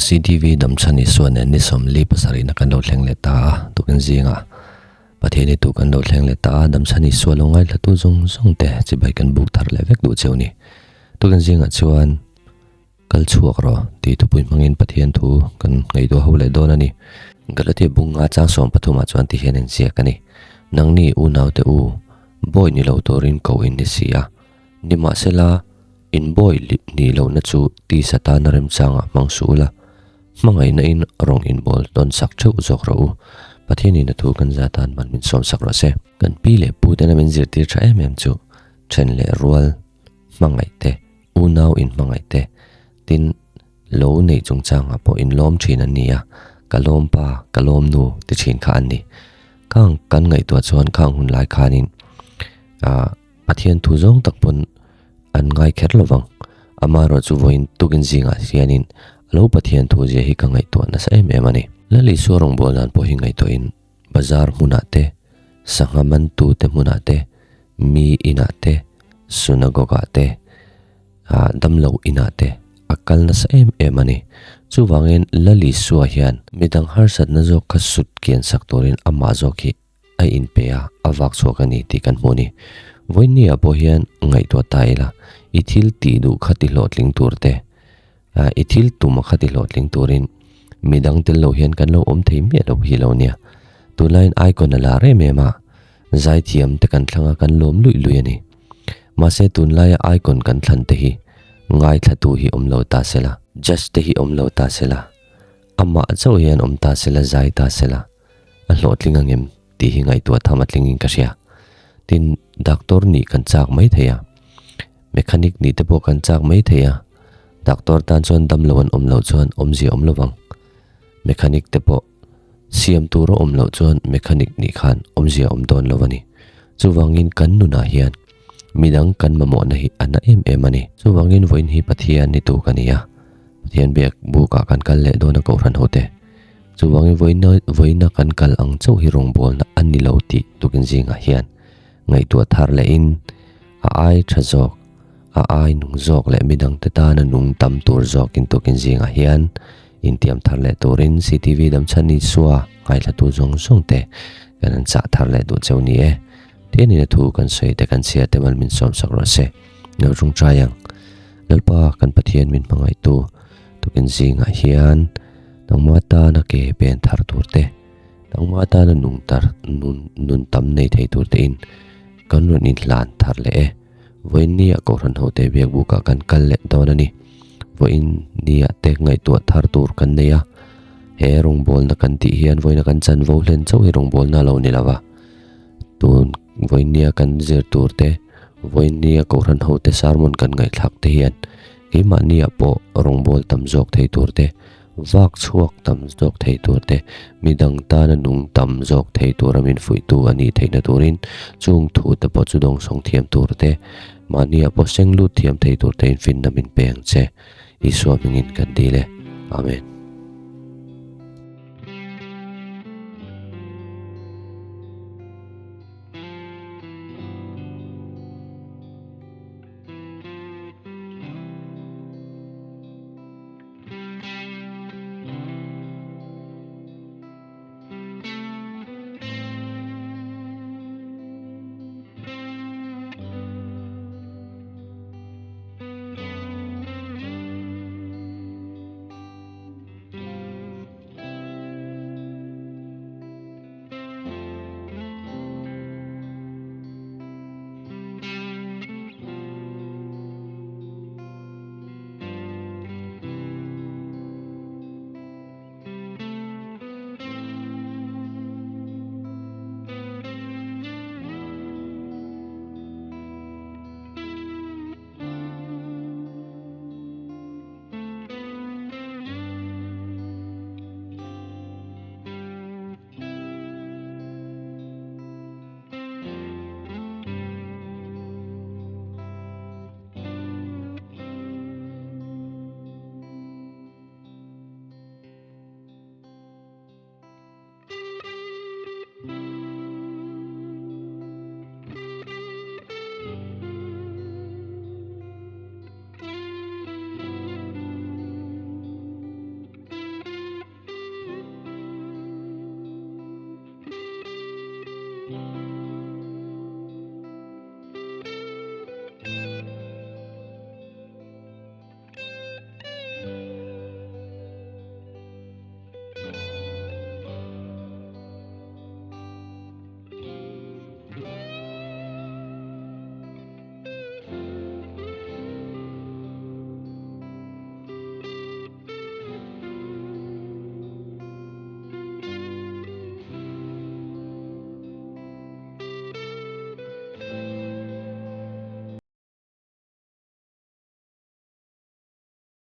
CTV Damchhan Isua nen ni 47 na kan lo thleng leh ta a, tukin zingah Pathian i tu kan lo thleng leh ta a, Damchhan Isua lo ngaithla tu zawng zawng te chibai kan buk thar leh vek duh cheu ni. Tukin zingah chuan kal chhuak rawh tih thupui hmangin Pathian thu kan ngaihtuah ho leh dawn a ni. Galatia bunga chang 13 ah chuan ti hian inziak a ni, Nangni unaute u, bawi ni lo turin ko in ni si a, nimahsela, Inbawi nih lohna chu tisa tana remchangah hmang suh ula, hmangaihna in rawng inbawl tawn sak theuh zawk rawh u. Pathianin a thu kan za tan man min sawm sak rawh se. Kan pi leh pu tena min zirtir tha em em chu then leh rual hmangaih te, unau inhmangaih te, tin lo neih chungchangah pawh inlawm thin an ni a, ka lawm pa, ka lawm nu ti thin kha an ni. Khang kan ngaihtuah chuan khang hun lai khanin ah Pathian thu zawng tak pawn an ngai kher lo vang. Amaherawh chu vawiin tukin zingah hianin a lo Pathian thu zia hi ka ngaihtuah nasa em em a ni. Lal Isua rawngbâwl dan pawh hi ngaihtuahin bazar hmunah te, sangha mantu te hmunah te, mi inah te, synagogue-ah te, ah damlo inah te a kal nasa em em a ni. Chuvangin Lal Isua hian midang harsatna zawk kha sut kian sak turin amah zawk hi a inpe a, a vak chhuak a ni tih kan hmu a ni. Vawinia pawh hian ngaihtuah ta ila, i thil tih duh kha ti hlawhtling tur te, i thil tum kha ti hlawhtling turin midang tel lo hian kan lo awm thei miah lo hi lo nia. Tunlaiin icon a lar em em a, zaithiam te kan thlang a, kan lawm luih luih a ni. Mahse tunlaia icon kan thlan te hi ngaithlatu hi awm lo ta sela, judge te hi awm lo ta sela, amah chauh hian awm ta sela, zai ta sela, A hlawhtling angem tih hi ngaihtuah tham a tlingin ka hria. Tin, doctor nih kan chak mai thei a, mechanic nih te pawh kan chak mai thei a, doctor tan chuan damlo an awm loh chuan awmzia awm lovang. Mechanic te pawh siam tur a awm loh chuan mechanic nih khan awmzia awm dawn lo a ni. Chuvangin kan nunah hian midang kan mamawhna hi a na em em a ni. Chuvangin vawiin hi Pathian ni tu ka ni a, Pathian biak bukah kan kal leh dawn a Kohhran hote. Chuvangin vawiina vawiina kan kal ang chauh hi rawngbawlna a ni lo tih tukin zingah hian ngaihtuah thar lehin a ai tha zawk, a ai nung zawk leh midangte tana nung tam tur zawkin tukin zingah hian intiam thar leh turin CTV Damchhan Isua ngaithlatu zawng zawng te kan han chah thar leh duh cheu ni e. Thianin a thu kan sawi te kan chhiar te mal min sawm sak rawh se. Lo tawngtai ang. Lalpa kan Pathian min hmangaihtu tukin zingah hian Nangmah tana ke pen thar tur te, nangmah tana nung tar nun nun tam nei thei tur tein kan rawn inhlan thar leh e. Vawiin nia Kohhran hote biak bukah kan kal leh dawn a ni. Vawiin nia te ngaihtuah thar tur kan nei a, he rawngbawlna kan tih hian vawiina kan chanvo hlen chauh hi rawngbawlna a lo ni lo va. Tun vawiin nia kan zir tur te, vawiin nia Kohhran hote sermon kan ngaihthlak te hian keimahniah pawh rawngbâwl tam zawk thei tur te, vak chhuak tam zawk thei tur te, midang tana nung tam zawk thei tura min fuihtu a nih theihna turin chung thu te pawh chu dawngsawng thiam tur te, mahniah pawh seng lut thiam thei tur te in finna min pe ang che. Isua hmingin kan dil e. Amen.